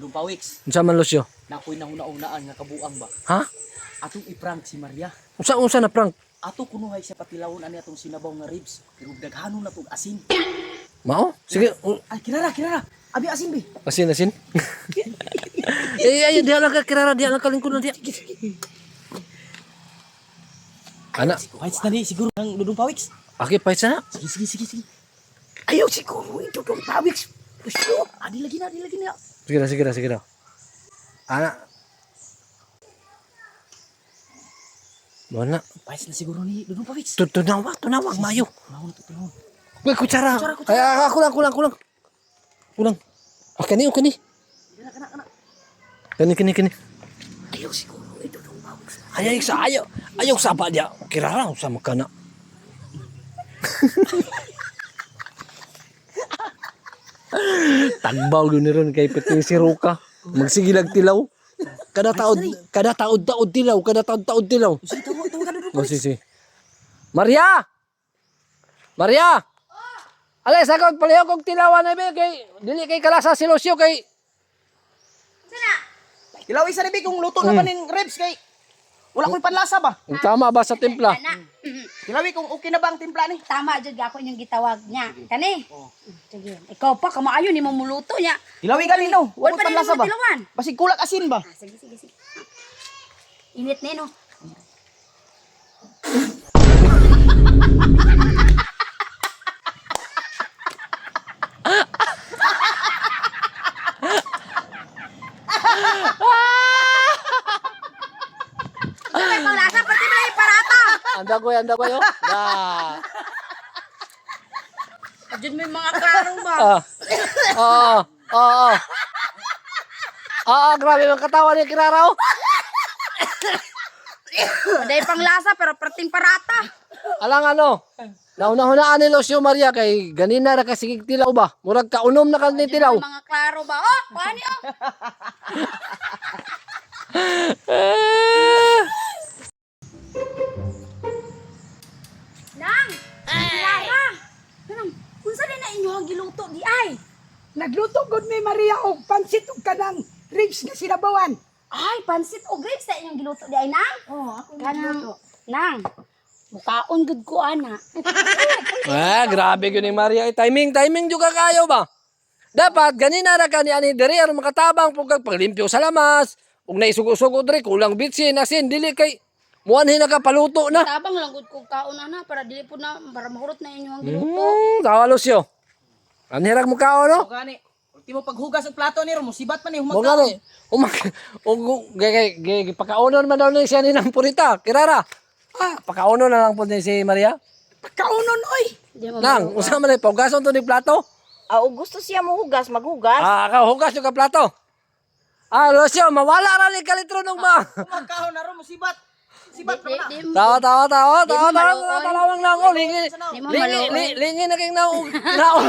Lumpawiks, Unsa man, Lucio? nakoy nahuna-unaan nga kabuang ba. Ha? Atong i-prank si Maria. Unsa na prank? Ato kunuhay siya patilawon ani atong sinabaw nga ribs, pero daghanon na tog asin. Mao? Sige, Ay, kirara, kirara. Abi asin bi. asin asin. Eh, ay, diha lang ka kirara, diha lang ka lingkod na diha. Ana, Whites na ni siguro ang Dudong Pawiks. aki pahit sana. Sige, sige, sige, sige. Ayaw siguro ito tong pawiks. Gusto. Adi lagi na, adi lagi na. Sige na, sige na, sige na. Ana. Mo na. Whites na siguro ni Dudong Pawiks. Tunawag, tunawag, mayo. Tunawon to, tunawon. Uy, kutsara. Kutsara, kutsara. Ay, ah, kulang, kulang, kulang. Kulang. Ah, kani, oh, kani. Kana, kana, kana. Kani, kani, kani. Ayaw siguro ito tong pawiks. Ayaw sa ayaw. Ayaw sa ba diya. Kirara sa makana. Tagbaw yun ni ron kay pati si Ruka. Magsigilag tilaw. Kada taod taod tilaw, kada taod taod tilaw. Sige, tawag, tawag ka Dudong Oh, Pawiks. si si. Maria! Maria! Alay, sagot palihog kog tilawan na be kay dili kay kalasa si Lucio kay Tilaw isa ni bi kung luto na ba ning ribs kay wala ko'y panlasa ba? Tama ba sa timpla? Ana. Tilawi kung okay na ba ang timpla ni? Tama jud ako inyong gitawag niya. Kani. Sige. Ikaw pa kamaayo ni mo muluto niya. Tilawi gali no. Wala Wala pa ko'y panlasa rin ba? tilawan. Basig kulak asin ba? Ah, sige sige sige. Init na no. May panglasa pati mo yung parata. Anda ko, anda ko yo. Da. Diyan may mga klaro ba? Ah. Ah. Ah. Ah. Ah, grabe ang katawa ni Kirara oh. Maday panglasa pero prating parata. Alang ano? Nauna-hunaan ni Lucio Maria kay ganina ra ka sigig tilaw ba? Murag kaunom na ka ni Diyan tilaw. may mga klaro ba? Oh, paano oh? Eh. Nang! Clara! Nang, unsa din na inyo ang giluto di ay? Nagluto gud mi Maria og pansit ug kanang ribs nga sinabawan. Ay, pansit o grapes na inyong giluto di ay, Nang? Oh, ako Kanang, Nang, mukaon gud ko ana. Ah, grabe gyud ni Maria. Eh, timing, timing jud ka kayo ba? Dapat ganina ra ka ni ani diri aron makatabang pug kag paglimpyo sa lamas. Ug naisugo-sugo diri kulang bitsin asin dili kay muanhin na ka paluto na. Tabang lang gud ko kaon ana para dili po na para mahurot na inyong ang giluto. Tawa Lucio. Anhirag mo kao no? O gani. Ultimo paghugas og plato ni ro musibat man ni Mo gani. Umag ug gay gay pakaunon man daw ni siya ni ng purita. Kirara. Ah, pakaunon na lang po ni si Maria. Pagkaunon oy. Di mo Nang, usa man ni paugason to ni plato. Ah, og gusto siya mohugas, maghugas. Ah, ka hugas yung ka plato. Ah, Lucio, mawala ra ni kalitro nung ba. Magkaon na ro musibat. Sibat Di, di, di, Tawa, tawa, tawa, Di tawa, mo tawa, maluoy. tawa, lang naong, lingi, Di mo lingi, maluoy. lingi na kayong naong, naong.